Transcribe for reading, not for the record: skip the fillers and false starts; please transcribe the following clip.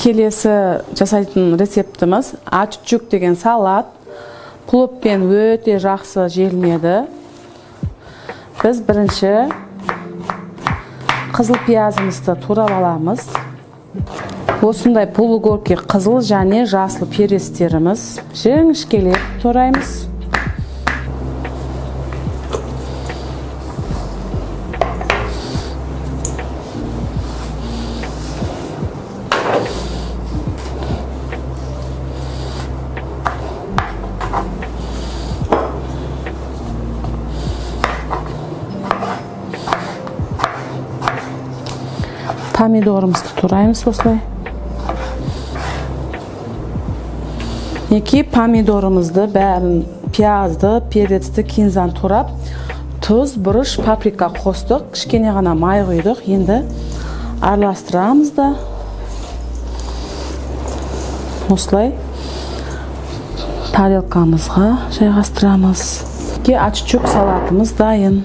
Келесі жасайтын рецептіміз ачучук деген салат. Пловпен өте жақсы желінеді. Біз бірінші қызыл пиязымызды турап аламыз. Осындай полугорки қызыл және жасыл перестеріміз жіңішкелеп тураймыз. Помидорымызды тураймыз осылай. Неки помидорымызды бәрін, пиязды, перецті, кинзаны турап, тұз, бұрыш, паприка қостық, кішкене ғана май құйдық. Енді араластырамыз да осылай тарелкамызға жайғастырамыз. Ачучук салатымыз дайын.